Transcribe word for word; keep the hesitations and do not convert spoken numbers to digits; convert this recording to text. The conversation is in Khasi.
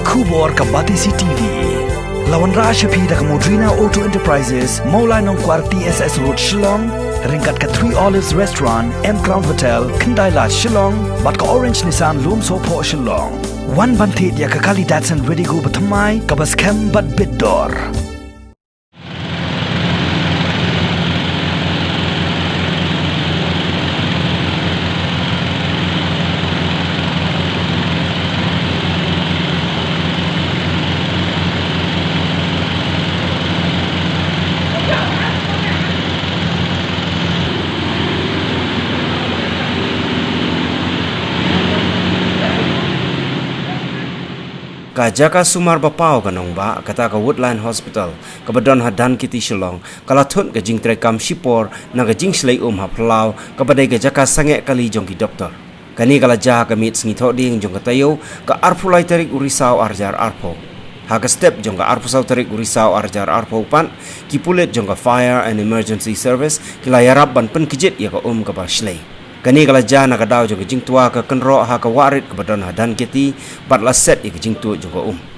Khubor ka Batesi T V. La wanrah sha phi da ka Modrina Auto Enterprises, Mawlai Nongkwar T S S Road, Shillong, ryngkat ka Three Olives Restaurant, M Crown Hotel, Khyndai Lad, Shillong, bad ka Orange Nissan Lumsohphoh, Shillong. Wan ban thied ïa ka kali Datsun Redigo bathymmai, kaba skhem bad bit dor. Ka jaka sumar ba paw ka nongbah, kata ka Woodline Hospital, kaba don ha Dhankheti, Shillong, ka la thut ka jingtreikam shipor na ka jingshlei um ha phyllaw, kaba dei ka jaka sangeh kali jong ki doktor. Kane ka la jia ha ka miet sngi Thohdieng jong ka taïew, ka arphew lai tarik u Risaw ar hajar arphew. Ha ka step jong ka arphew saw tarik u Risaw ar hajar arphew pat, ki pulit jong ka Fire and Emergency Service ki la ïarap ban pynkjit ïa ka um kaba shlei. Kane ka la jia na ka daw jong ka jingtwa ka kynroh ha ka wahrit kaba don ha Dhankheti, bad la set ïa ka jingtuid jong ka um.